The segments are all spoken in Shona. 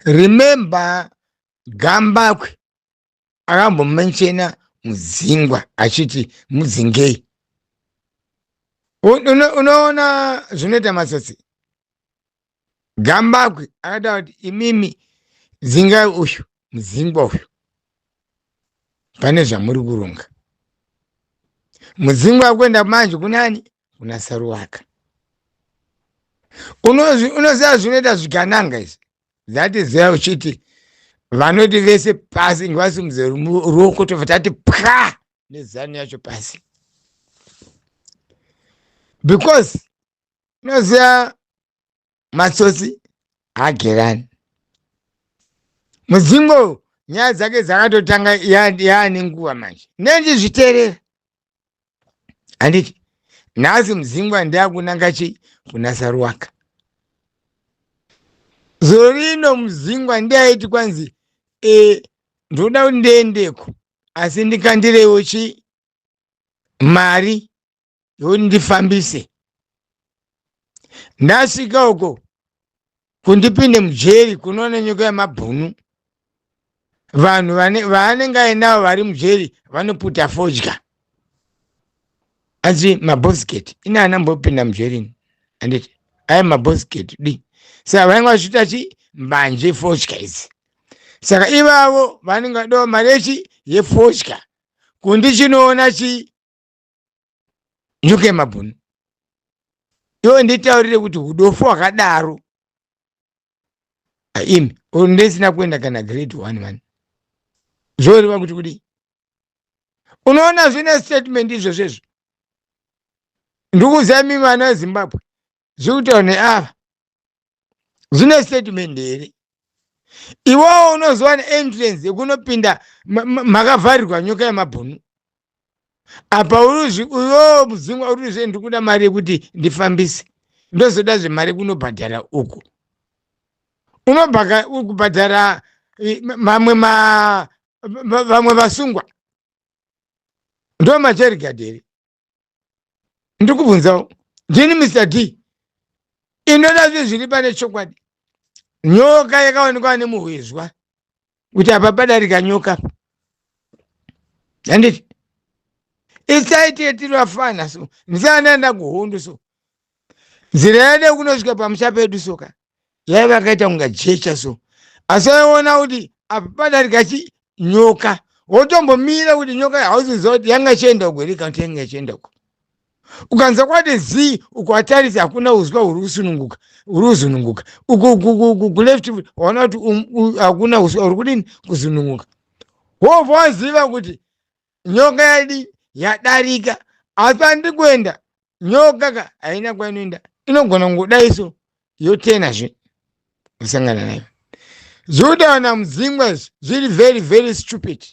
Remember Gambakwe akambomenshena Mudzingwa achiti mudzingei. Unoona zvinoita matsotsi. Gambakwe akataura kuti imimi dzingai uyu Mudzingwa uyu, pane zvamuri kuronga. Mudzingwa akuenda manje kunani? Kuna Saruwaka. Unoziva zvinoita zvigananga izvi. That is why uchiti vanoti vese pasi ngavasimudze ruoko tobva tati pwa nezanu yacho pasi, because unoziva matsotsi haagerani. Mudzimwe nyaya dzake dzakatotanga yaane nguva manje nendizviteerera handiti nhasi Mudzingwa ndiakunanga chi kuna Saruwaka. Zuro rino Mudzingwa ndiaiti kwanzi e, ndoda kuti ndiendeko asi ndikandirewo chi mari yokuti ndifambise ndasvika uko kundipinde mujeri kunoona nyoka yemabhunu. Vanhu vaanenge ainavo vari mujeri vanoputa fodya, asi mabosket ine ana mbopinda mujeri handiti aya mabosket di saka vanenge vachiita chi mbanje fodya idzi. Saka ivavo vanenge vadawo mari yechi yefodya kundichinoona chi nyoka yemabhunu. Iwe nditaurire kuti udofu hwakadaro imi ndisina kuenda kana grade 1 mani, zvoreva kuti kudii? Unoona zvine statement izvozvo izvo. Ndikuziva mimi vana veZimbabwe zviri kutaura neava zvine statement here? Iwewo unozowana entrance yekunopinda makavharirwa nyoka yemabhunu apa uruzvi uyo mudzingwa uruzve ndikuda mari yekuti ndifambise, ndozoda zvemari kunobhadhara uku unobhaka kubhadhara mamwe vamwe vasungwa ndo macherigad here? Ndikubvunzawo ndini Mr D inoda zve zviri pane chokwadi. Nyoka yakaonekwa nemuhwezwa kuti apa padarika nyoka, handiti? Isaitire tiri vafana so ndisana kuhondo so nzira yedu kunosvika pamusha pedu soka yaiva yakaita kunga jecha so, asi aiona kuti apa padarika chi nyoka, wotombomira kuti nyoka hauziziva kuti yanga ichienda uko here kana kuti yanga ichienda uko. Ukanzwa kwati zii ukatarisa hakuna uzwa huri kusununguka huri kuzununguka uku kuleft, waona kuti hakuna uswa huri kudini kuzununguka, wobva waziva kuti nyoka yadi yadarika. Asi pandiri kuenda nyoka ka haina kwainoenda, inogona kungodai so yotenazve kusangana nayo. Zvekutaura Mudzingwa izvi zviri very very stupid.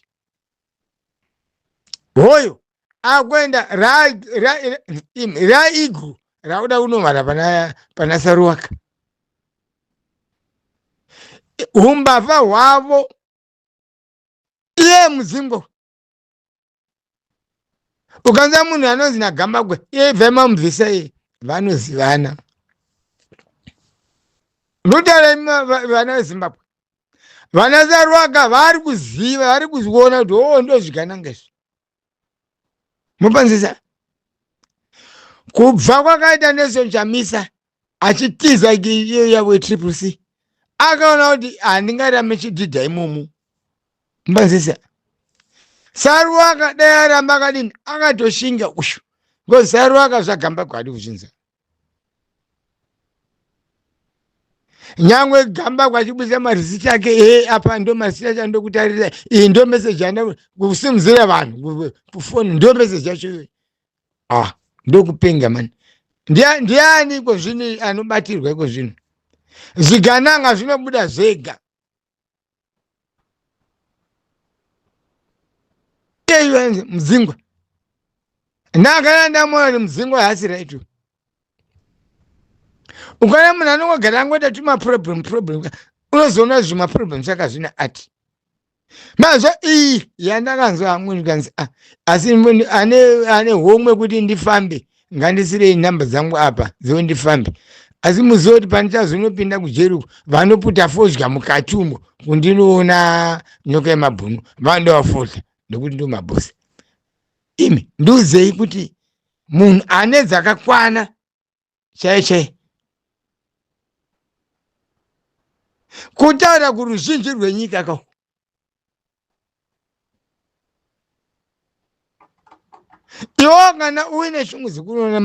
Hoyo akuenda raigu rakuda kunomhara pana Saruwaka. Umbavha hwavo iye Mudzingwa. Ukanza munhu anonzi naGambakwe iye bvai mamubvisa iye, vanozivana. Ndotaura vana veZimbabwe, vana Saruwaka vari kuziva, vari kuona kuti oo ndozvigananga izvi. Mupanzisa kubva kwakaita Nelson Chamisa achitiza iyo yavo yeTriple C, akaona kuti handingarame chidhidha imomo. Mupanzisa Saruwaka dai aramba akadini, akatoshinga ushu because Saruwaka zvagamba kwadi kuzvinza nyangwe gamba kwachibudisa marisiti ake e apa ndo marisiti acho andokutarira, iyi ndo meseji anda kusimudzira vanhu kufoni, ndo meseji yacho iyoyo. Ah, ndokupenga mani. Ndiani iko zvino anobatirwa iko zvino? Zvigananga zvinobuda zvega. Mudzingwa ndakana ndamuona kuti Mudzingwa haasi right. Ukaona munhu anongogara angoita tumaproblem problem, unozoona zvimaproblem saka zvina ati mazvo iyi yandakanzwa hamwe ndikanzi ah, asi ane homwe kuti ndifambe, ngandisirei nhamba dzangu apa dzekuti ndifambe. Asi muzive kuti pandichazonopinda kujeri uku, vanoputa fodya mukati umo kundinoona nyoka yemabhunu, vanoda vafodya nekuti ndo mabhosi. Imi ndiudzei kuti munhu ane dzakakwana chaiye chaiye kutaura kuruzhinji rwenyika ka iwo kana uine shungu dzekunoona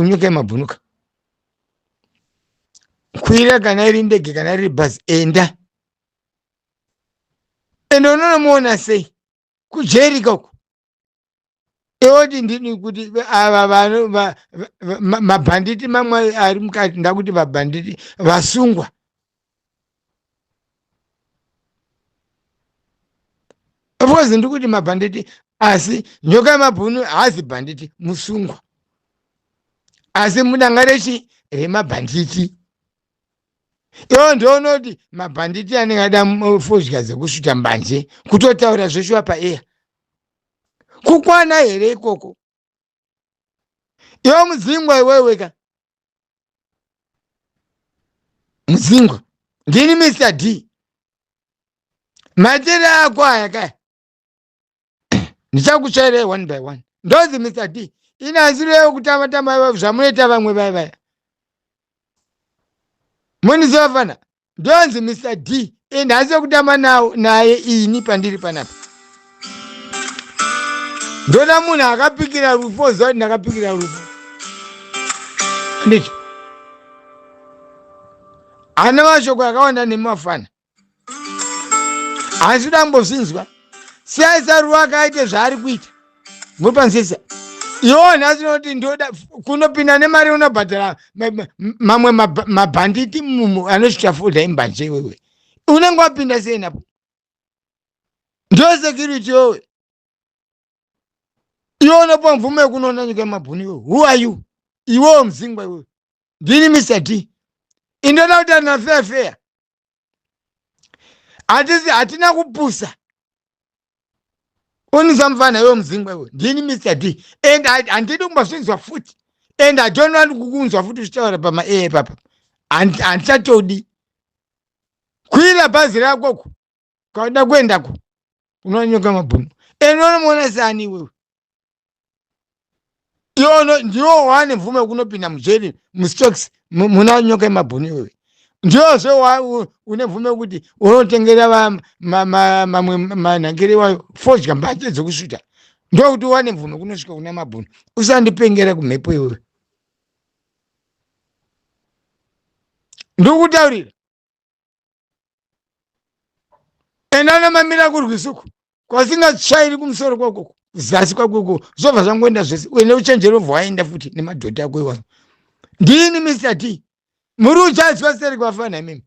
nyoka yemabhunuka, kwira kana iri ndege kana riri bhazi, enda ende unonomuona sei kujeri kako. Iwoti ndini kuti ava vano mabhanditi mamwe ari mukati, ndakuti vabhanditi vasungwa. Of course ndikuti mabhanditi, asi nyoka yemabhunu haazi bhanditi, musungwa, asi mudanga rechi remabhanditi. Iwo ndoonoti mabhanditi anenge ada fodya dzekusvuta mbanje, kutotaura zveshuwa paeya. Kukwana here ikoko? Iwe mudzingwa, iwewe ka mudzingwa, ndini Mr D. Matiri ako aya kaya ndichakutsvairai one by one. Ndozi Mr D inaziriyo kutamba tamba zvamunoita vamwe vaya vaya muniziva fana. Ndonzi Mr D and hasi kutamba naye ini pandiri panapa. Ndoda munhu akapikira rufu, oziva kuti ndakapikira rufu. Ndicho ana mashoko akawanda nemafana, asi dambozvinzwa. Siyai Saruwa akaite zvaari kuita, muri panzisa. Iwo nhasi noti ndoda kunopinda nemari, unobhadhara mamwe mabhanditi anosvika fodha imbanje. Iwewe unenge wapinda sei napo? Ndo security yowe iwe unopa mvumo yekunoona nyika yemabhunu iwe? Who are you iwewo mudzingwa iwewe? Ndini Mr D. Indoda kuti ana fair fair, hatisi hatina kupusa. Unisa mufana iwe mudzingwa iwe, ndini Mr D and handidi kumbazvinzwa futi and I don't want kukunzwa futi uchitaura pamaea ipapa. Handichatodi. Kwira bhazi rakoko kauda kuendako unonyoka mabhunu and unomuona sani iwewe? Iwono ndiwo wane mvumo yekunopinda mujeri mustocks muna nyoka yemabhunu iwewe? Ndiyozve une mvumo yekuti unotengera mamwe manhangiri iwayo fodya mbanje dzekusvuta, ndokuti uwane mvumo yekunosvika kuna mabhunu? Usandipengera kumhepo iwewe, ndikutaurira. Enda namamira kurwisuku kwasingatsvairi kumusoro kwako, zasi kwako zvobva zvangoenda zvese. Uende uchenjere, ubva waenda futi nemadhoti ako iwayo. Ndini Mr D. Muri kuchaidzwa seri kwafana imimi,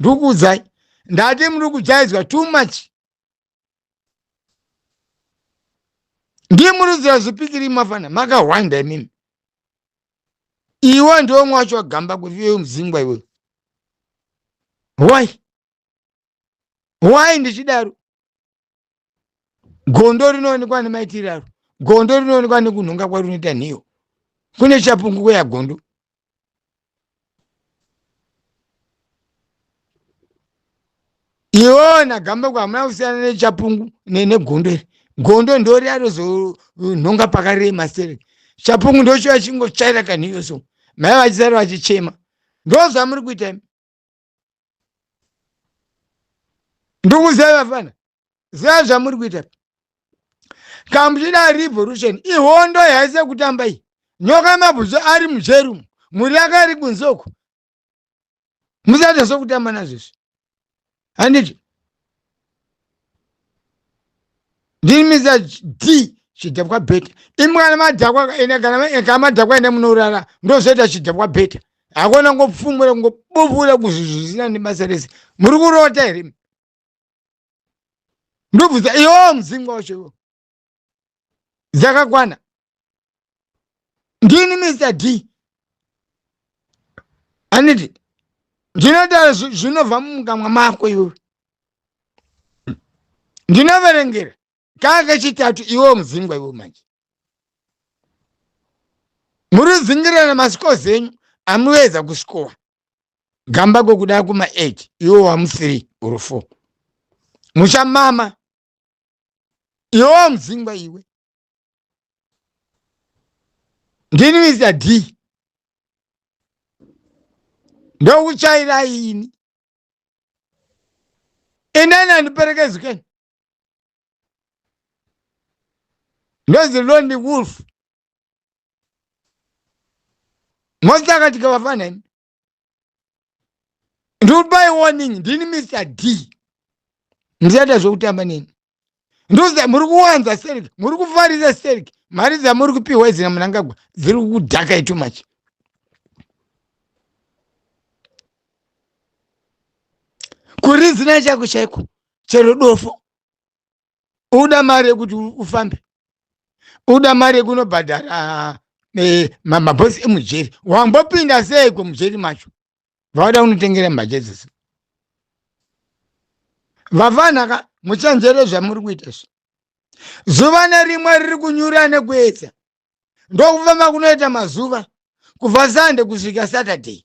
ndikuudzai, ndati muri kuchaidzwa too much. Ndii muri kuziva zvipikiri mafana makahwanda imimi. Iwe ndiwe mwacho wagamba kuiwe mudzingwa iwe. Why, why ndichidaro? Gondo rinoonekwa nemaitiro aro, gondo rinoonekwa nekunhonga kwarinoita nhiyo. Kune chapungu kweya gondo. Iwona gamba kwa hamuna kusiyana nechapungu negondo iri. Gondo ndori arozonhonga pakarema sere, chapungu ndochiva chingotsvaira kanhiyo, so mai vachisara vachichema. Ndo zvamuri kuita imi. Ndikuziva vafana, ziva zvamuri kuita. Kana muchida revolution, ihondo yaise kutamba iyi. Nyoka yemabhuzu ari mujeri umu, mhuri yake ari kunze uku, musati zvokutamba nazvo izvi. Handiti ndini Mr D chidhakwa bheta. Imi kana madhakwa ende kana madhakwa, ende munorara, ndozvoita chidhakwa bheta. Hakona ngopfumura ngobubura kuzvizvi zvisina nebasa rese. Muri kurota here? Ndobvunza iwo mudzingwa wacho iwo dzakakwana. Ndini Mr D, anditi ndinotaura zvinobva mumukamwa mako iwewe. Ndinoverengera kaa kechitatu iwewo mudzingwa iwewe. Manje muri dzingirana masikozi enyu amuedza kusikowa. Gambakwe kuda kuma 8 iwo wamu 3 or 4 muchamama iwe wamudzingwa iwe ndini Mr D ndokuchairai ini endani andiperekezwi keni ndozi lonely wolf mosakatika vafana imi ndikupai warning ndini Mr D ndichaita zvekutamba neni ndoza muri kuwanza serik muri kufarisa serik mari dzamuri kupiwa idzi namunangagwa dziri kukudhakai too much kurizina chako chaiko chero dofo uda mari yekuti ufambe uda mari yekunobhadhara eh, mabhosi emujeri wambopinda seiko mujeri macho vauda kunotengera mbatya idzodzo vafanaka muchanjere zvamuri kuita izvi zuva nerimwe riri kunyura nekuedza ndokufamba kunoita mazuva kubva sunday kusvika saturday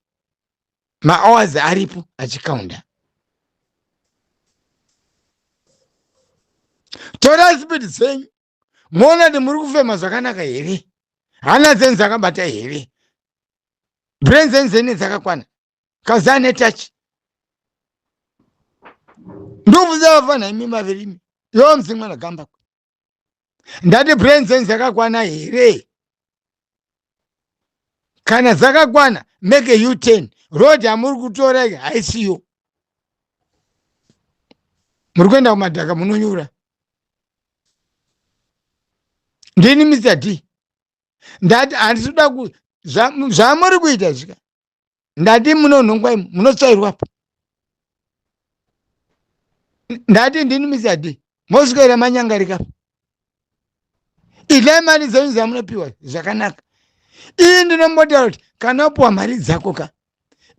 mahours aripo achikaunda torai speed dzenyu moona kuti muri kufema zvakanaka here hana dzenyu dzakabata here brain dzenyu dzene dzakakwana kazane touch ndobvunza vafana imi maviri imi yo mzimwana gambakwe ndati brain dzenyu dzakakwana here kana dzakakwana make a u10 road yamuri kutora iyi haisiyo muri kuenda kumadhaka munonyura ndini Mr D ndati handisi kuda zvamuri kuita zvika ndati munonhongwa imi munotsvairwapo ndati ndini Mr D moswera manyangarikapo idyai mari dzenyu dzamunopiwa zvakanaka iyi ndinombotaura kuti kana wapiwa mari dzako ka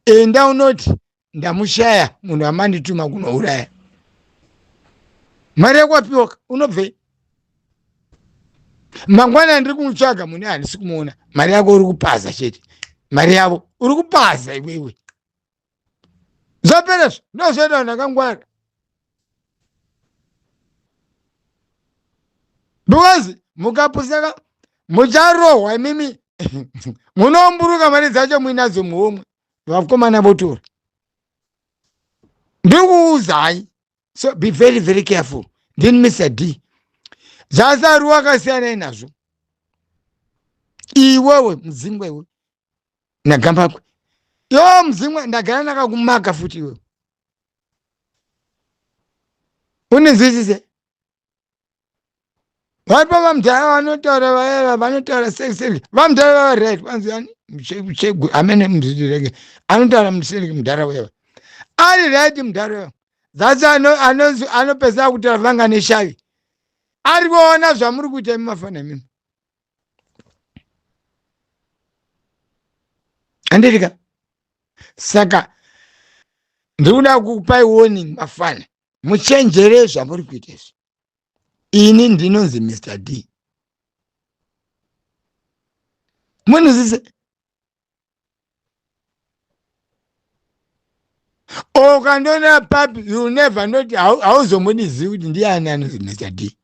enda unoti ndamushaya munhu amandituma kunouraya mari yako wapiwa ka unobvei mangwana ndiri kumutsvaga mune handisi kumuona mari yako uri kupaza chete mari yavo uri kupaza iwewe zvapera zvo ndozvoita vanhu akangwara because mukapusaka mucharohwa imimi munoumburuka mari dzacho muinadzo muhomwe vakomana votora ndikuuzai so be very very careful ndini Mr D zvasaruwa akasiyanai nazvo iwewe mudzingwa iwe nagambakwe yo mudzingwa ndagara ndakakumaka futi iwewe unizwisise varipo vamudhara vanotaura vaya vanotaura seri seri vamudhara vava right vanzi ani chegu amene muzvitirege anotaura museri mudhara uyava ari right mudhara uyava that's anopesa kutaura vanga neshavi ari kuona zvamuri kuita imi mafana imimi andirika saka ndikuda kukupai warning mafana muchenjere zvamuri kuita izvi ini ndinonzi Mr D munizise ukandiona papi you never not hauzombondizivi kuti ndiani anonzi Mr D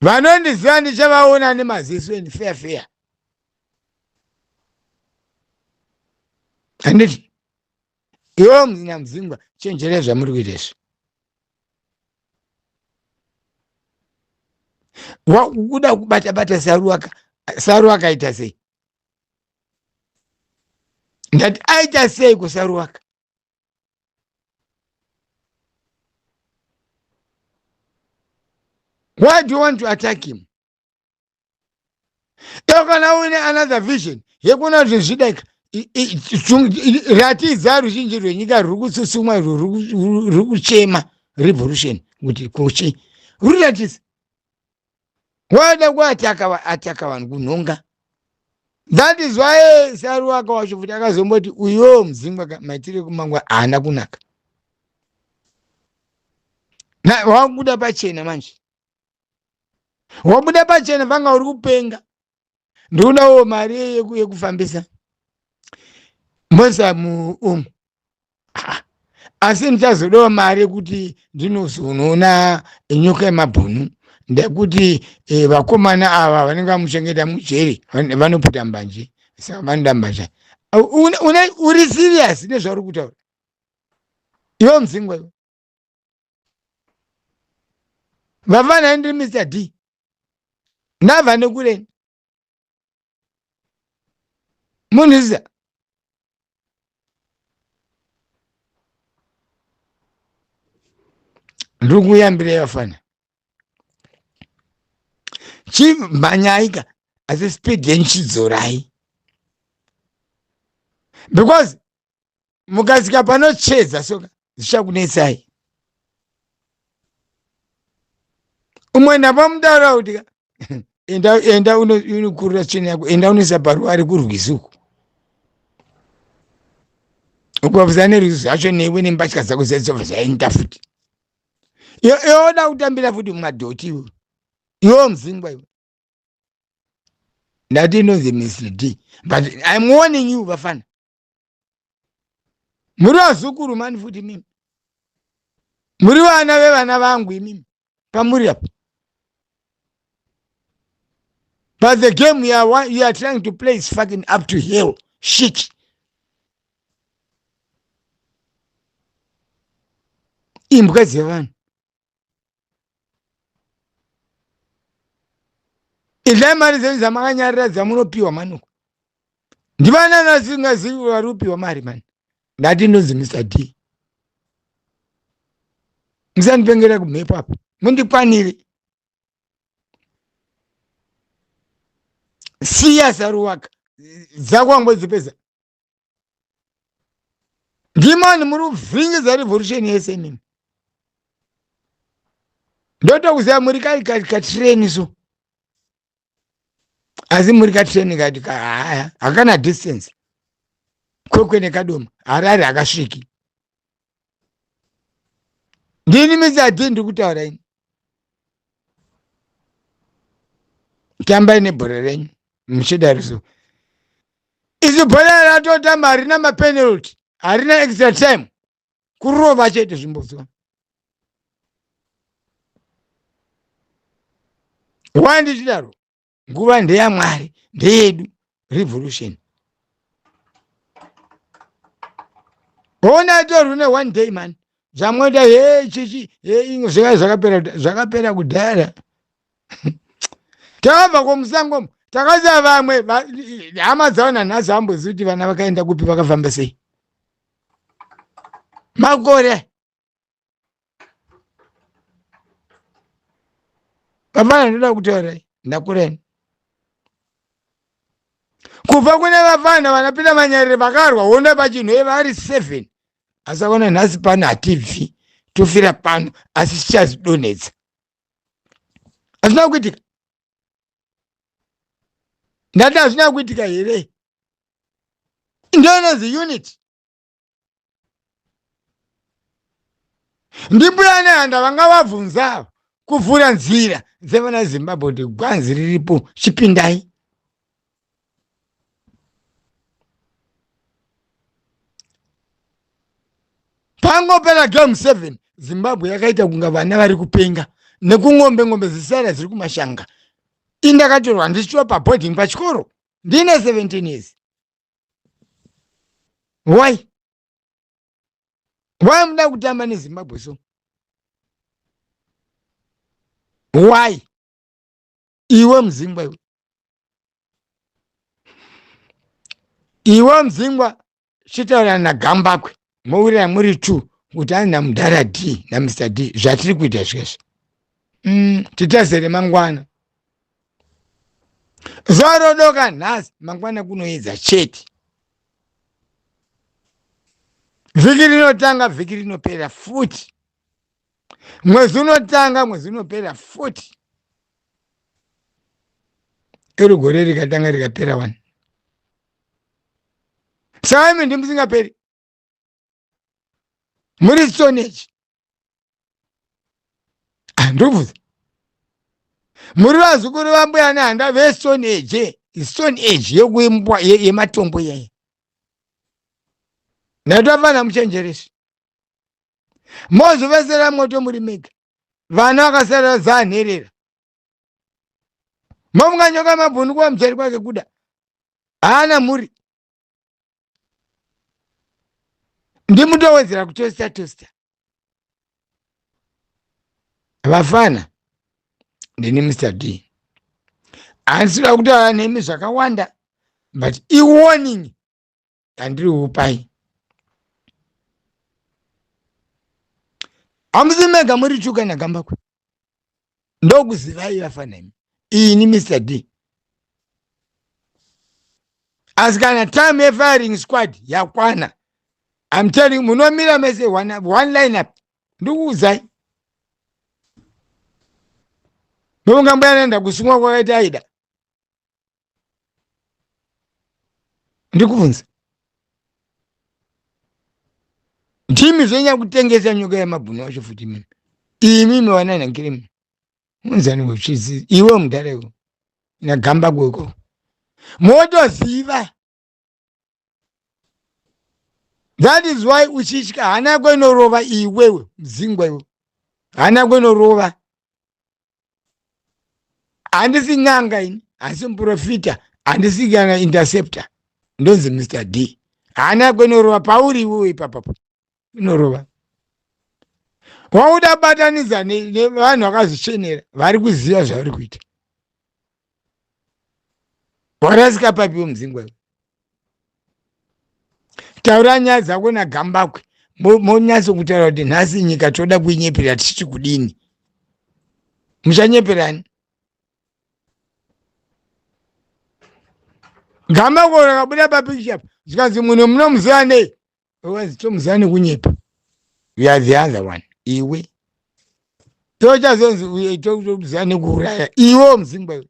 vanondiziva ndichavaona nemaziso and fair fair handiti iwe mzina mzingwa chenjerei zvamuri kuita izvi wakuda kubata bata saru saru akaita sei ndati aita sei kusaruwaka why do you want to attack him Iwe kana uine another vision yekuona kuti zvidaika ratidza ruzhinji rwenyika ruri kutsutsumwa irwo ruri kuchema revolution kuti kuchi ruriratidza wada kuataka ataka vanhu kunhonga that is why saruwaka wacho futi akazomboti uyo mudzingwa maitiro ekumangwa haana kunaka wakubuda pachena manje wabuda pachena vanga uri kupenga ndikudawo mari yekufambisa Moisa muumu. Asi ndichazodawo mari yekuti ndinozonoona nyoka yemabhunu ndekuti vakomana ava vanenge vamuchengeta mujeri vanoputa mbanje, saka vanoda mbanje. Uri serious nezvauri kutaura iwe Mudzingwa? Iwe vafana, ndiri Mr D, ndabva nekureni munhu ndiri kuyambira vafana, chimhanyaika asi speed yenchidzorai, because mukasvika panochedza soka zvichakunetsai. Umwe ndapamutaura kuti enda, enda unokurira tsvina yako, enda unoisa paruva ari kurwizi uku, ukabvisa nerwizi zvacho newe nembatya dzako dzaidzobva zvaenda futi. Iwe oda kutambira futi mumadhoti iwe, iwe Mudzingwa iwe. Ndati inonzi Mr D, but I'm warning you vafana, muri vazukuru mani futi mimi muri vana vevana vangu imimi pamuri apa. But the game you are trying to play is fucking up to hell shit. Imbwa dzevanhu, idlai mari dzenyu dzamakanyarira dzamunopiwa manuko. Ndivanani asingazivi vari kupiwa mari mani? Ndati ndonzi Mr D, musandipengera kumhepo apa, mundikwanire. Siya saruwaka dzako wangodzipedza. Ndimani muri kuvhiringidza revolution yese imimi? Ndotokuziva muri katireni so, asi muri katireni kati haya hakana distance. Kwekwe nekadoma, Harare hakasviki. Ndini Mr D ndiri kutaura ini. Tambai nebhora renyu muchidaro so. Izi bhora ratotamba harina mapenalty, harina extra time, kurova chete zvimbodzwa. Why ndichidaro? Nguva ndeyamwari, ndeyedu revolution. Ona torune one day man, zvamwenda he chichi he zvinga zvakapera, zvakapera kudhara. Takabva kwomusango, takasiya vamwe hama dzavo nanhasi hambozivi kuti vana vakaenda kupi, vakafamba sei makore. Vafana, ndoda kutaurai, ndakureni kubva kune vafana vanapinda manyarire vakarwa hondo pachinhu vari 7, asi akona nhasi pano hatibvi, tofira pano, asi tichazidonhedza. Hazvina kuitika. Ndati hazvina kuitika here? Ndoinonzi unity. Ndimbuya Nehanda vanga vabvunza kuvhura nzira dzevana Zimbabwe kuti gwanzi riripo, chipindai. Pangopera game 7, Zimbabwe yakaita kunga vana vari kupenga nekung'ombe ng'ombe zisara dziri kumashanga. Indakatorwa ndichiwa paboarding pachikoro ndine 17 years. Why, why muda kutamba neZimbabwe so? Why iwe Mudzingwa, iwe, iwe Mudzingwa, chitaura naGambakwe mowirirana muri two kuti ani namudhara D naMr D zvatiri kuita zvezvi. Titazere mangwana, zuva rodoka nhasi, mangwana kunoedza chete. Vhiki rinotanga, vhiki rinopera futi. Mwedzi unotanga, mwedzi unopera futi. Iri gore rikatanga rikapera wani, saka imi ndimusingaperi muri stone age. Ndobvunza, muri vazukuru vambuya Nehanda vestone age, stone age yekuimbwa yematombo iyaya. Ndatofana muchenjeresi. Mozovesera moto muri mega. Vana vakasara zanherera. Mofunga nyoka mabhunu kuva mujeri kwake kuda. Haana mhuri. Ndimutowedzera kutosta tosta. Vafana ndini Mr D. Handisida kutaura nemi zvakawanda but iwarning yandiri kupai. Hamusi mega muri tuka naGambakwe. Ndokuzivai vafana imi. Ini Mr D. Asi kana time yefiring squad yakwana, I'm telling you, munomira mese one line up. Ndikuudzai. Ndofunga mbuya nenda kusungwa kwakaita Aida. Ndikubvunza. Ndimi zvenya kutengesa nyoka yemabhunu wacho futi mimi. Imi vana nangirimi. Unzani wechizi iwe mudhara iwe. Nagamba gweko. Motoziva. That is why uchitya hana yako inorova iwewe mzingwa iwe. Hana yako inorova. Handisi n'anga ini, handisi muprofita, handisi kana interceptor. Ndonzi Mr D. Hana yako inorova pauri iwewe ipapapo. Inorova. Wauda batanidza nevanhu vakazvichenera vari kuziva zvavari kuita. Warasika papi wemudzingwa iwe? Taura nyaya dzako naGambakwe monyatso kutaura kuti nhasi nyika toda kuinyepera tichiti kudini? Muchanyeperani? Gambakwe rakabuda papikicha apa zvikanzi munhu munomuziva nei? Wazi tomuziva nekunyepa. You are the other one. Iwe. Tochazonzi uye tokuziva nekuuraya. Iwe mudzingwa iwe.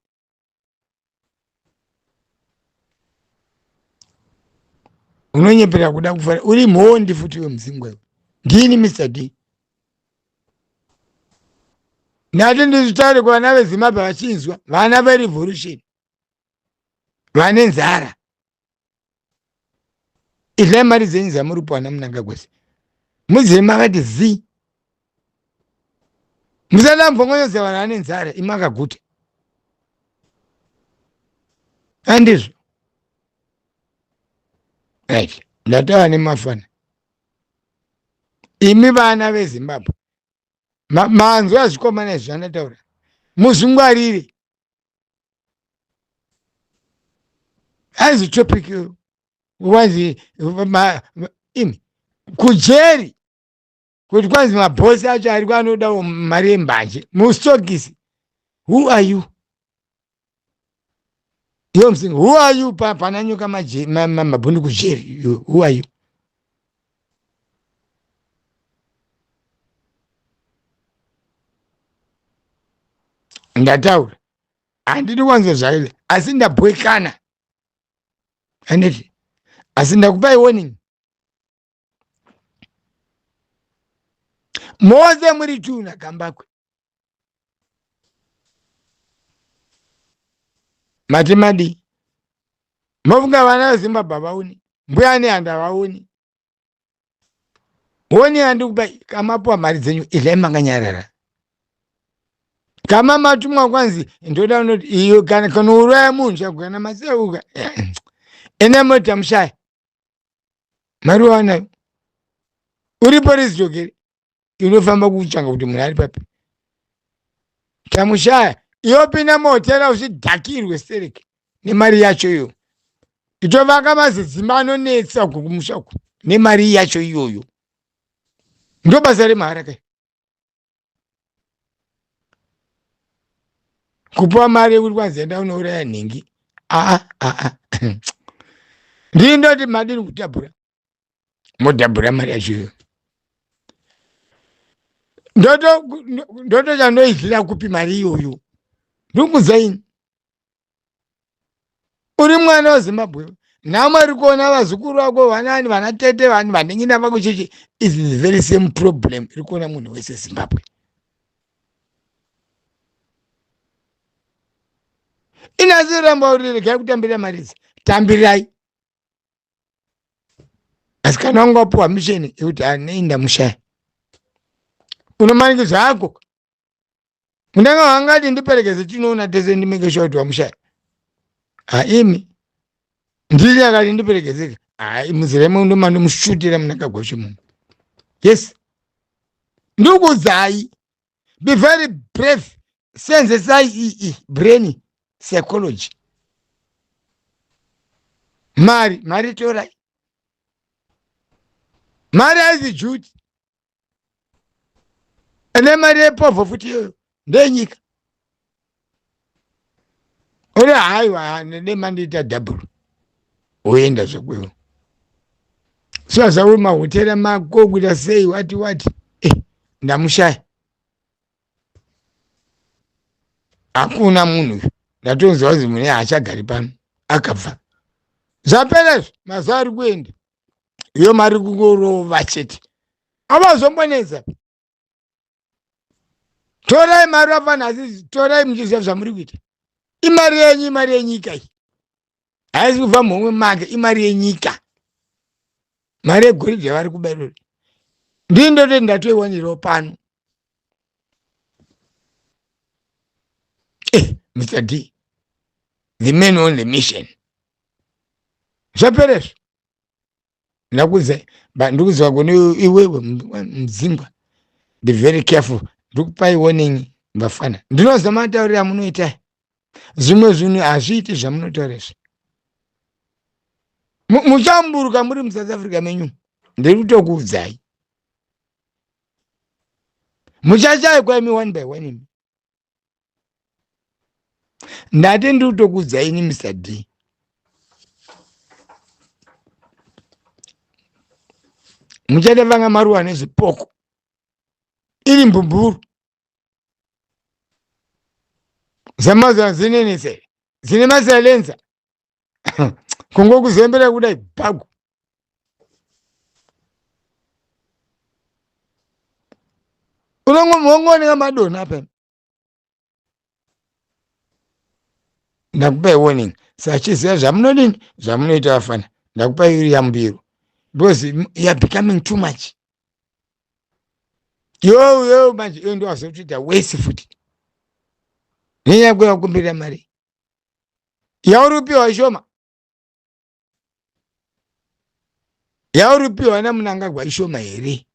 Unonyepera kuda kufara. Uri mhondi futi iwe mudzingwa iwe. Ndini Mr D. Ndati ndizvitaure kuvana veZimbabwe vachinzwa. Vana verevolution. Vane nzara. Idlai mari dzenyu dzamuri kuwana Mnangagwa muzive makati zi musada mvongonyoza vanhu vane nzara imi makaguta andizvo right ndataura nemafana imi vana veZimbabwe manzwa zvikomana izvi zvandataura muzvingwarire hanzi topic wanzi imi kujeri kuti kwanzi mabhosi acho ariko anodawo mari yembanje mustokisi. Who are you? Iwe musingi, who are you? Pana nyoka mabhunu kujeri, who are you? Ndataura handidi kwanzwa zvaile asi ndabwekana handiti asi ndakupai warning mose muri two naGambakwe mati madii mofunga vana veZimbabwe havaoni mbuya nehanda havaoni Woni handikupa kamapuwa mari dzenyu idlai makanyarara. Kama matumwa kwanzi ndoda unoti iyo kana kanouraya munhu chako kana maseuka. Ene mota mushaya. Mari wanayo. Uri police jokeri. Inofamba kutsvanga kuti munhu ari papi. Tamushaya. Iyo pinda muhotera uchidhakirwe stereki nemari yacho iyo. Itovaka mazidzimba anonetsa uko kumusha uko nemari yacho iyoyo. Ndo basa remahara kai. Kupiwa mari yekuti kwanzi enda unouraya nhingi. Aa aa. Ndini ndoti madini kudhabhura. Modhabhura mari yacho iyoyo. Ndoto ndoto chandoidlira kupi mari iyoyo. Ndikuudza ini. Uri mwana weZimbabwe. Nhamo iri kuona vazukuru vako vanani vana tete vanhu vanin'ina vako chichi is the very same problem iri kuona munhu wese Zimbabwe. Inasi ramba uri regai kutambira mari idzi. Tambirai. Asi kana wanga wapiwa mission yekuti anei ndamushaya, unomanikidzwa hako. Mundanga wangati ndiperekeze tinoona tese, ndimeke sure kuti wamushaya. Haimi ndini akati ndiperekezeka, hai muzera imo ndomandomushutira Munangagwa chimunhu. Yes, ndikuudzai, be very brave, senzesai ii brain psychology. Mari, mari torai mari, haizi duty. Ane mari yepovho futi iyoyo ndeyenyika. Uri haiwa nemandiita double, woenda zvekwewo sazvauri mahotera mako kuita sei, wati wati ndamushaya, hakuna munhu. Ndatonzwa kunzi mune haachagari pano, akabva. Zvapera izvo, mazuva ari kuenda iyo mari kungorova chete, avazombonetsa. Torai mari vafana, asi torai muchiziva zvamuri kuita. Imari yenyu, imari yenyika iyi, haisi kubva muhomwe make, imari yenyika, mari yegoridhe yavari kuba irori. Ndii ndototi ndatoiwanirawo pano. Mr D, the man on the mission. Zvapera izvo, ndakuudza, ndikuziva kune iwewe Mudzingwa. Be very careful, ndikupai warning vafana. Ndinoziva matauriro amunoita, zvimwe zvinhu hazviiti zvamunotaura izvi. Muchamburuka muri muSouth Africa menyu, ndiri kutokuudzai, muchashayikwa imi one by one imi. Ndati ndiri kutokuudzai ini Mr D, muchada vanga maruwa nezvipoko iri mbumburu zamazuva zinenese dzine masilenza kungokuzembera kudai bhagu. Unongooneka madonha apa. Ndakupai warning, sachiziva zvamunodini, zvamunoita vafana. Ndakupai iri yambiro because you are becoming too much. Yo yo, manje iyo ndowazotoita wesi futi nenyaya yekuya kukumbirira mari yauri kupiwa ishoma, yauri kupiwa naMunangagwa ishoma here?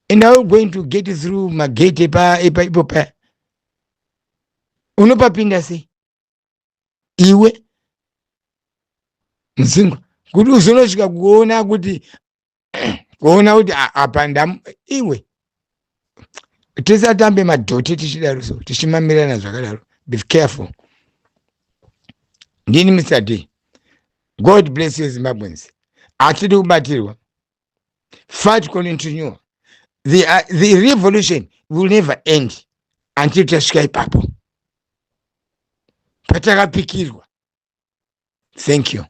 And are you going to get through magate epa ipo paya? Unopapinda sei iwe Mudzingwa, kuti uzonosvika kuona kuti apa ndam iwe tisatambe madhoti tichidaro, so tichimamirana zvakadaro. Be careful. Ndini Mr D. God bless you, Zimbabweans. Hatidi kubatirwa. Fight continue. The revolution will never end until tasvika ipapo patakapikirwa. Thank you.